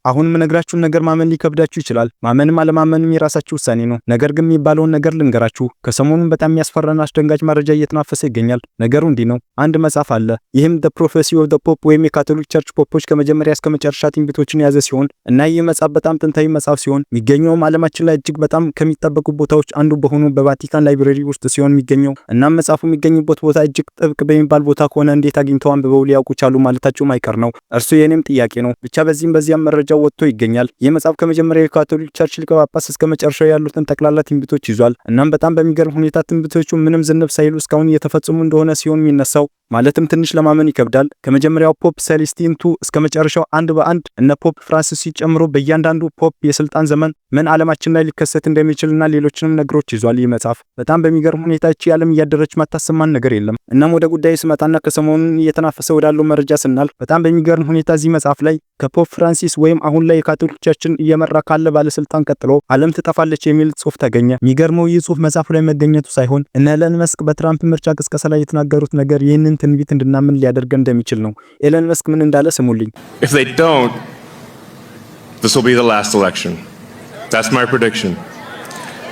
አሁን የምነግራችሁን ነገር ማመን ሊከብዳችሁ ይችላል። ማመንም አለማመንም የራሳችሁ ውሳኔ ነው። ነገር ግን የሚባለውን ነገር ልንገራችሁ። ከሰሞኑን በጣም የሚያስፈራና አስደንጋጭ መረጃ እየተናፈሰ ይገኛል። ነገሩ እንዲህ ነው። አንድ መጽሐፍ አለ። ይህም The Prophecy of the Pope ወይም የካቶሊክ Church Pope ኦች ከመጀመሪያ እስከ መጨረሻ ትንቢቶችን የያዘ ሲሆን እና ይህ መጽሐፍ በጣም ጥንታዊ መጽሐፍ ሲሆን የሚገኘውም ዓለማችን ላይ እጅግ በጣም ከሚጠበቁ ቦታዎች አንዱ በሆኑ በቫቲካን library ውስጥ ሲሆን የሚገኘው። እናም መጽሐፉ የሚገኝበት ቦታ እጅግ ጥብቅ በሚባል ቦታ ከሆነ እንዴት አግኝተው አንብበው ሊያውቁ ቻሉ ማለታችሁም አይቀር ነው። እርሱ የእኔም ጥያቄ ነው። ብቻ በዚህም በዚያም መረጃው ወጥቶ ይገኛል። ይህ መጽሐፍ ከመጀመሪያው የካቶሊክ Church ሊቀ ጳጳስ እስከ መጨረሻው ያሉትን ጠቅላላ ትንቢቶች ይዟል። እናም በጣም በሚገርም ሁኔታ ትንቢቶቹ ምንም ዝንፍ ሳይሉ እስካሁን እየተፈጸሙ እንደሆነ ሲሆን የሚነሳው፣ ማለትም ትንሽ ለማመን ይከብዳል። ከመጀመሪያው Pope Celestine II እስከ መጨረሻው አንድ በአንድ እነ Pope ፍራንሲስ ጨምሮ በእያንዳንዱ Pope የስልጣን ዘመን ምን ዓለማችን ላይ ሊከሰት እንደሚችልና ሌሎችንም ነገሮች ይዟል። ይህ መጽሐፍ በጣም በሚገርም ሁኔታ እቺ ዓለም እያደረች ማታሰማን ነገር የለም። እናም ወደ ጉዳዩ ስመጣና ከሰሞኑን እየተናፈሰ ወዳለው መረጃ ስናልፍ በጣም በሚገርም ሁኔታ እዚህ መጽሐፍ ላይ ከ Pope ፍራንሲስ ወይም አሁን ላይ የካቶሊክ Church ን እየመራ ካለ ባለስልጣን ቀጥሎ ዓለም ትጠፋለች የሚል ጽሑፍ ተገኘ። የሚገርመው ይህ ጽሑፍ መጽሐፉ ላይ መገኘቱ ሳይሆን እነ ኤለን መስክ በትራምፕ ምርጫ ቅስቀሳ ላይ የተናገሩት ነገር ይህንን ትንቢት እንድናምን ሊያደርገን እንደሚችል ነው። ኤለን መስክ ምን እንዳለ ስሙልኝ። If they don't, this will be the last election. That's my prediction.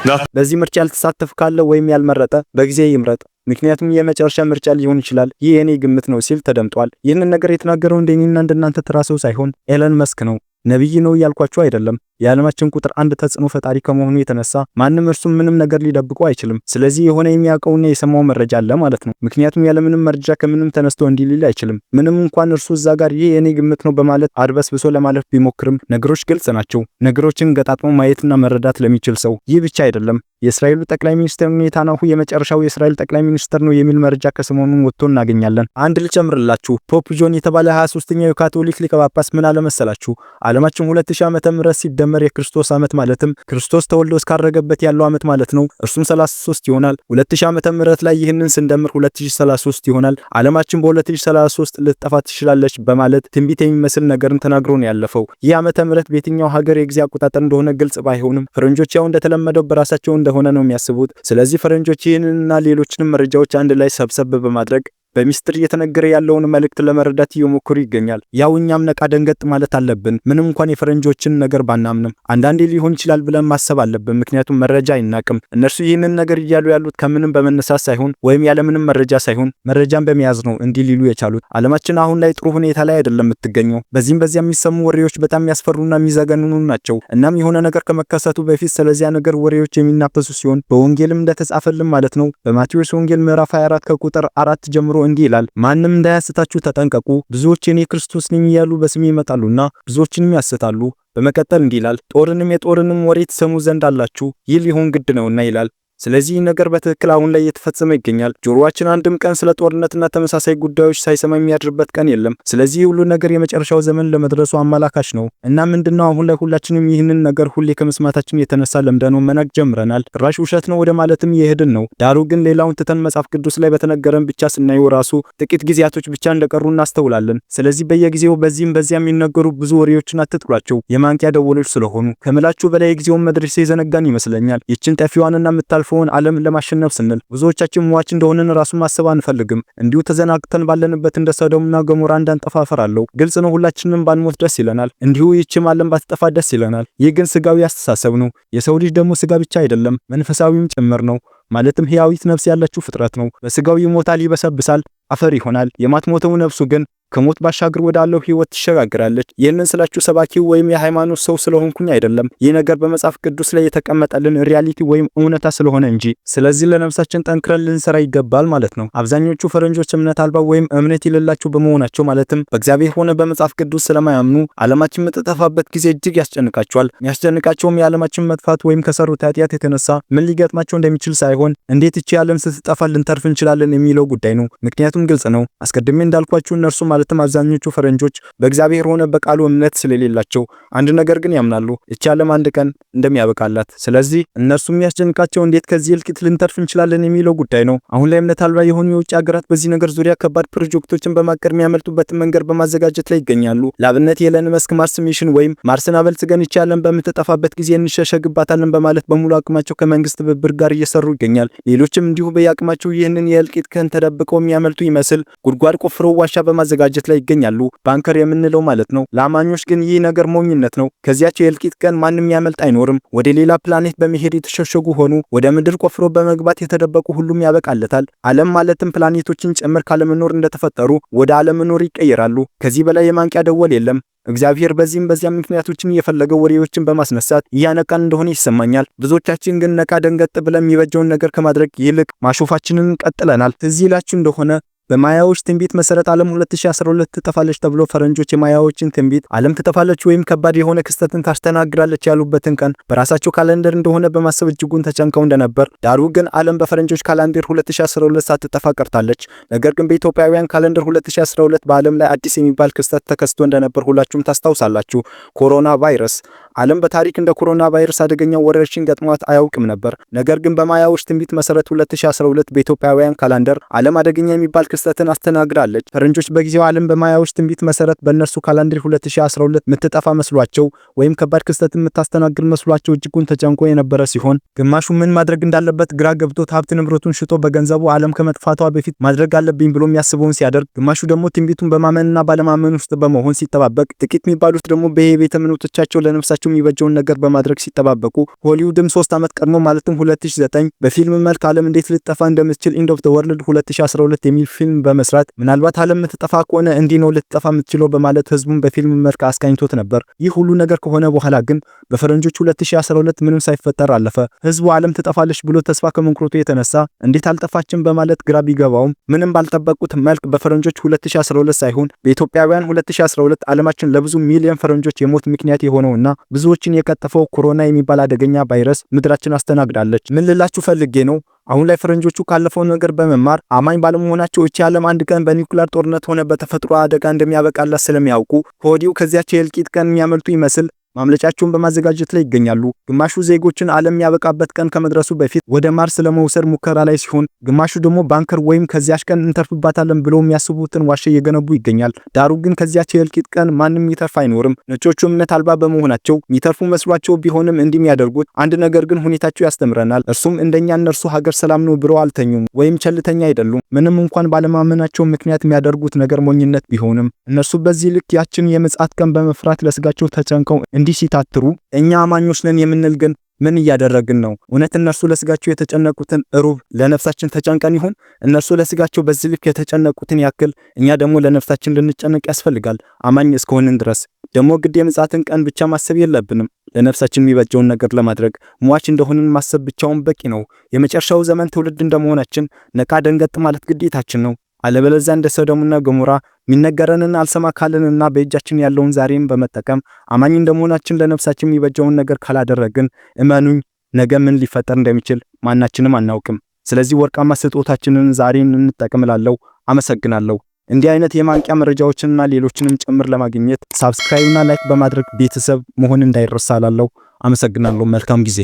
Nothing በዚህ ምርጫ ያልተሳተፈ ካለ ወይም ያልመረጠ በጊዜ ይምረጥ፣ ምክንያቱም የመጨረሻ ምርጫ ሊሆን ይችላል። ይህ የኔ ግምት ነው ሲል ተደምጧል። ይህንን ነገር የተናገረው እንደኔና እንደናንተ ተራ ሰው ሳይሆን ኤለን መስክ ነው። ነብይ ነው እያልኳችሁ አይደለም። የዓለማችን ቁጥር አንድ ተጽዕኖ ፈጣሪ ከመሆኑ የተነሳ ማንም እርሱም ምንም ነገር ሊደብቀው አይችልም። ስለዚህ የሆነ የሚያውቀውና የሰማው መረጃ አለ ማለት ነው። ምክንያቱም ያለምንም መረጃ ከምንም ተነስቶ እንዲህ ሊል አይችልም። ምንም እንኳን እርሱ እዛ ጋር ይህ የኔ ግምት ነው በማለት አድበስብሶ ለማለፍ ቢሞክርም ነገሮች ግልጽ ናቸው። ነገሮችን ገጣጥሞ ማየትና መረዳት ለሚችል ሰው። ይህ ብቻ አይደለም። የእስራኤሉ ጠቅላይ ሚኒስትር ኔታንያሁ የመጨረሻው የእስራኤል ጠቅላይ ሚኒስትር ነው የሚል መረጃ ከሰሞኑን ወጥቶ እናገኛለን። አንድ ልጨምርላችሁ። Pope ጆን የተባለ 23ኛው የካቶሊክ ሊቀ ጳጳስ ምን አለ መሰላችሁ? ዓለማችን 2000 ዓመተ ምህረት ሲደመር የክርስቶስ ዓመት፣ ማለትም ክርስቶስ ተወልዶ እስካረገበት ያለው ዓመት ማለት ነው። እርሱም 33 ይሆናል። 2000 ዓመተ ምህረት ላይ ይህንን ስንደምር 2033 ይሆናል። ዓለማችን በ2033 ልትጠፋ ትችላለች በማለት ትንቢት የሚመስል ነገርን ተናግሮ ነው ያለፈው። ይህ ዓመተ ምህረት በየትኛው ሀገር የጊዜ አቆጣጠር እንደሆነ ግልጽ ባይሆንም ፈረንጆች ያው እንደተለመደው በራሳቸው እንደሆነ ነው የሚያስቡት። ስለዚህ ፈረንጆች ይህንንና ሌሎችንም መረጃዎች አንድ ላይ ሰብሰብ በማድረግ በሚስጥር እየተነገረ ያለውን መልእክት ለመረዳት እየሞከሩ ይገኛል። ያው እኛም ነቃ ደንገጥ ማለት አለብን። ምንም እንኳን የፈረንጆችን ነገር ባናምንም አንዳንዴ ሊሆን ይችላል ብለን ማሰብ አለብን። ምክንያቱም መረጃ አይናቅም። እነርሱ ይህንን ነገር እያሉ ያሉት ከምንም በመነሳት ሳይሆን ወይም ያለምንም መረጃ ሳይሆን መረጃን በመያዝ ነው እንዲህ ሊሉ የቻሉት። ዓለማችን አሁን ላይ ጥሩ ሁኔታ ላይ አይደለም የምትገኘው። በዚህም በዚያ የሚሰሙ ወሬዎች በጣም የሚያስፈሩና የሚዘገንኑ ናቸው። እናም የሆነ ነገር ከመከሰቱ በፊት ስለዚያ ነገር ወሬዎች የሚናፈሱ ሲሆን በወንጌልም እንደተጻፈልን ማለት ነው፣ በማቴዎስ ወንጌል ምዕራፍ 24 ከቁጥር 4 ጀምሮ እንዲህ ይላል፣ "ማንም እንዳያስታችሁ ተጠንቀቁ። ብዙዎች እኔ ክርስቶስ ነኝ እያሉ በስሜ ይመጣሉና ብዙዎችንም ያስታሉ።" በመቀጠል እንዲህ ይላል፣ "ጦርንም የጦርንም ወሬ ትሰሙ ዘንድ አላችሁ፣ ይህ ሊሆን ግድ ነውና" ይላል። ስለዚህ ይህ ነገር በትክክል አሁን ላይ እየተፈጸመ ይገኛል። ጆሮአችን አንድም ቀን ስለ ጦርነትና ተመሳሳይ ጉዳዮች ሳይሰማ የሚያድርበት ቀን የለም። ስለዚህ ሁሉ ነገር የመጨረሻው ዘመን ለመድረሱ አመላካች ነው። እና ምንድነው፣ አሁን ላይ ሁላችንም ይህንን ነገር ሁሌ ከመስማታችን የተነሳ ለምደነው መናቅ ጀምረናል። ጭራሽ ውሸት ነው ወደ ማለትም እየሄድን ነው። ዳሩ ግን ሌላውን ትተን መጽሐፍ ቅዱስ ላይ በተነገረን ብቻ ስናየው ራሱ ጥቂት ጊዜያቶች ብቻ እንደቀሩ እናስተውላለን። ስለዚህ በየጊዜው በዚህም በዚያም የሚነገሩ ብዙ ወሬዎችን አትጥሏቸው፣ የማንቂያ ደወሎች ስለሆኑ። ከምላችሁ በላይ የጊዜውን መድረስ የዘነጋን ይመስለኛል። ይችን ጠፊዋንና የምታልፈውን ዓለም ለማሸነፍ ስንል ብዙዎቻችን ሟች እንደሆንን ራሱ ማሰብ አንፈልግም። እንዲሁ ተዘናግተን ባለንበት እንደ ሰዶምና ገሞራ እንዳንጠፋ እፈራለሁ። ግልጽ ነው፣ ሁላችንም ባንሞት ደስ ይለናል። እንዲሁ ይህችም ዓለም ባትጠፋ ደስ ይለናል። ይህ ግን ስጋዊ አስተሳሰብ ነው። የሰው ልጅ ደግሞ ስጋ ብቻ አይደለም፣ መንፈሳዊም ጭምር ነው። ማለትም ሕያዊት ነፍስ ያለችው ፍጥረት ነው። በስጋው ይሞታል፣ ይበሰብሳል፣ አፈር ይሆናል። የማትሞተው ነፍሱ ግን ከሞት ባሻገር ወዳለው ህይወት ትሸጋግራለች። ይህንን ስላችሁ ሰባኪው ወይም የሃይማኖት ሰው ስለሆንኩኝ አይደለም። ይህ ነገር በመጽሐፍ ቅዱስ ላይ የተቀመጠልን reality ወይም እውነታ ስለሆነ እንጂ። ስለዚህ ለነፍሳችን ጠንክረን ልንሰራ ይገባል ማለት ነው። አብዛኞቹ ፈረንጆች እምነት አልባ ወይም እምነት የሌላቸው በመሆናቸው፣ ማለትም በእግዚአብሔር ሆነ በመጽሐፍ ቅዱስ ስለማያምኑ፣ ዓለማችን የምትጠፋበት ጊዜ እጅግ ያስጨንቃቸዋል። የሚያስጨንቃቸውም የዓለማችን መጥፋት ወይም ከሰሩት ኃጢአት የተነሳ ምን ሊገጥማቸው እንደሚችል ሳይሆን እንዴት እቺ ዓለም ስትጠፋ ልንተርፍ እንችላለን የሚለው ጉዳይ ነው። ምክንያቱም ግልጽ ነው። አስቀድሜ እንዳልኳችሁ እነርሱ ማለትም አብዛኞቹ ፈረንጆች በእግዚአብሔር ሆነ በቃሉ እምነት ስለሌላቸው አንድ ነገር ግን ያምናሉ፣ እቺ ዓለም አንድ ቀን እንደሚያበቃላት። ስለዚህ እነርሱ የሚያስጨንቃቸው እንዴት ከዚህ እልቂት ልንተርፍ እንችላለን የሚለው ጉዳይ ነው። አሁን ላይ እምነት አልባ የሆኑ የውጭ ሀገራት በዚህ ነገር ዙሪያ ከባድ ፕሮጀክቶችን በማቀድ የሚያመልጡበትን መንገድ በማዘጋጀት ላይ ይገኛሉ። ለአብነት የኤለን መስክ Mars mission ወይም ማርስን አበልጽገን ይቺ ዓለም በምትጠፋበት ጊዜ እንሸሸግባታለን በማለት በሙሉ አቅማቸው ከመንግስት ትብብር ጋር እየሰሩ ይገኛል። ሌሎችም እንዲሁ በየአቅማቸው ይህንን የእልቂት ቀን ተደብቀው የሚያመልጡ ይመስል ጉድጓድ ቆፍረው ዋሻ በማዘጋጀት በማዘጋጀት ላይ ይገኛሉ። Bunker የምንለው ማለት ነው። ለአማኞች ግን ይህ ነገር ሞኝነት ነው። ከዚያች የእልቂት ቀን ማንም ያመልጥ አይኖርም። ወደ ሌላ ፕላኔት በመሄድ የተሸሸጉ ሆኑ ወደ ምድር ቆፍሮ በመግባት የተደበቁ ሁሉም ያበቃለታል። ዓለም ማለትም ፕላኔቶችን ጭምር ካለመኖር እንደተፈጠሩ ወደ አለመኖር ይቀየራሉ። ከዚህ በላይ የማንቂያ ደወል የለም። እግዚአብሔር በዚህም በዚያም ምክንያቶችን እየፈለገ ወሬዎችን በማስነሳት እያነቃን እንደሆነ ይሰማኛል። ብዙዎቻችን ግን ነቃ ደንገጥ ብለን የሚበጀውን ነገር ከማድረግ ይልቅ ማሾፋችንን ቀጥለናል። ትዝ ይላችሁ እንደሆነ በማያዎች ትንቢት መሰረት ዓለም 2012 ትጠፋለች ተብሎ ፈረንጆች የማያዎችን ትንቢት ዓለም ትጠፋለች ወይም ከባድ የሆነ ክስተትን ታስተናግዳለች ያሉበትን ቀን በራሳቸው calendar እንደሆነ በማሰብ እጅጉን ተጨንቀው እንደነበር፣ ዳሩ ግን ዓለም በፈረንጆች calendar 2012 ሳትጠፋ ቀርታለች። ነገር ግን በኢትዮጵያውያን calendar 2012 በዓለም ላይ አዲስ የሚባል ክስተት ተከስቶ እንደነበር ሁላችሁም ታስታውሳላችሁ። ኮሮና ቫይረስ። ዓለም በታሪክ እንደ ኮሮና ቫይረስ አደገኛ ወረርሽኝ ገጥሟት አያውቅም ነበር። ነገር ግን በማያዎች ትንቢት መሰረት 2012 በኢትዮጵያውያን calendar ዓለም አደገኛ የሚባል ክስተትን አስተናግዳለች። ፈረንጆች በጊዜው ዓለም በማያዎች ትንቢት መሰረት በእነርሱ calendar 2012 የምትጠፋ መስሏቸው ወይም ከባድ ክስተትን የምታስተናግድ መስሏቸው እጅጉን ተጨንቆ የነበረ ሲሆን፣ ግማሹ ምን ማድረግ እንዳለበት ግራ ገብቶት ሀብት ንብረቱን ሽጦ በገንዘቡ ዓለም ከመጥፋቷ በፊት ማድረግ አለብኝ ብሎ የሚያስበውን ሲያደርግ፣ ግማሹ ደግሞ ትንቢቱን በማመንና ባለማመን ውስጥ በመሆን ሲጠባበቅ፣ ጥቂት የሚባሉት ደግሞ በየቤተ እምነቶቻቸው ለነፍሳቸው የሚበጀውን ነገር በማድረግ ሲጠባበቁ፣ ሆሊውድም 3 ዓመት ቀድሞ ማለትም 2009 በፊልም መልክ ዓለም እንዴት ልትጠፋ እንደምትችል End of the World 2012 የሚል ፊልም በመስራት ምናልባት ዓለም የምትጠፋ ከሆነ እንዲህ ነው ልትጠፋ የምትችለው በማለት ህዝቡን በፊልም መልክ አስቃኝቶት ነበር። ይህ ሁሉ ነገር ከሆነ በኋላ ግን በፈረንጆች 2012 ምንም ሳይፈጠር አለፈ። ህዝቡ ዓለም ትጠፋለች ብሎ ተስፋ ከመቁረጡ የተነሳ እንዴት አልጠፋችም በማለት ግራ ቢገባውም፣ ምንም ባልጠበቁት መልክ በፈረንጆች 2012 ሳይሆን በኢትዮጵያውያን 2012 ዓለማችን ለብዙ ሚሊዮን ፈረንጆች የሞት ምክንያት የሆነውና ብዙዎችን የቀጠፈው ኮሮና የሚባል አደገኛ ቫይረስ ምድራችን አስተናግዳለች። ምን ልላችሁ ፈልጌ ነው? አሁን ላይ ፈረንጆቹ ካለፈው ነገር በመማር አማኝ ባለመሆናቸው እቺ ዓለም አንድ ቀን በኒውክሌር ጦርነት ሆነ በተፈጥሮ አደጋ እንደሚያበቃላት ስለሚያውቁ ከወዲሁ ከዚያች የእልቂት ቀን የሚያመልጡ ይመስል ማምለጫቸውን በማዘጋጀት ላይ ይገኛሉ። ግማሹ ዜጎችን ዓለም ያበቃበት ቀን ከመድረሱ በፊት ወደ ማርስ ለመውሰድ ሙከራ ላይ ሲሆን፣ ግማሹ ደግሞ bunker ወይም ከዚያች ቀን እንተርፍባታለን ብለው የሚያስቡትን ዋሻ እየገነቡ ይገኛል። ዳሩ ግን ከዚያች የእልቂት ቀን ማንም የሚተርፍ አይኖርም። ነጮቹ እምነት አልባ በመሆናቸው የሚተርፉ መስሏቸው ቢሆንም እንዲህ የሚያደርጉት፣ አንድ ነገር ግን ሁኔታቸው ያስተምረናል። እርሱም እንደኛ እነርሱ ሀገር ሰላም ነው ብለው አልተኙም ወይም ቸልተኛ አይደሉም። ምንም እንኳን ባለማመናቸው ምክንያት የሚያደርጉት ነገር ሞኝነት ቢሆንም፣ እነርሱ በዚህ ልክ ያችን የምጽአት ቀን በመፍራት ለስጋቸው ተጨንቀው እንዲህ ሲታትሩ፣ እኛ አማኞች ነን የምንል ግን ምን እያደረግን ነው? እውነት እነርሱ ለስጋቸው የተጨነቁትን ሩብ ለነፍሳችን ተጨንቀን ይሆን? እነርሱ ለስጋቸው በዚህ ልክ የተጨነቁትን ያክል እኛ ደግሞ ለነፍሳችን ልንጨነቅ ያስፈልጋል። አማኝ እስከሆንን ድረስ ደግሞ ግድ የምጽአትን ቀን ብቻ ማሰብ የለብንም። ለነፍሳችን የሚበጀውን ነገር ለማድረግ ሟች እንደሆንን ማሰብ ብቻውን በቂ ነው። የመጨረሻው ዘመን ትውልድ እንደመሆናችን ነቃ ደንገጥ ማለት ግዴታችን ነው። አለበለዚያ እንደ ሰዶምና ገሞራ የሚነገረንን አልሰማ ካለንና በእጃችን ያለውን ዛሬም በመጠቀም አማኝ እንደመሆናችን ለነፍሳችን የሚበጀውን ነገር ካላደረግን፣ እመኑኝ ነገ ምን ሊፈጠር እንደሚችል ማናችንም አናውቅም። ስለዚህ ወርቃማ ስጦታችንን ዛሬን እንጠቀም እላለሁ። አመሰግናለሁ። እንዲህ አይነት የማንቂያ መረጃዎችንና ሌሎችንም ጭምር ለማግኘት subscribe ና like በማድረግ ቤተሰብ መሆን እንዳይረሳ እላለሁ። አመሰግናለሁ። መልካም ጊዜ።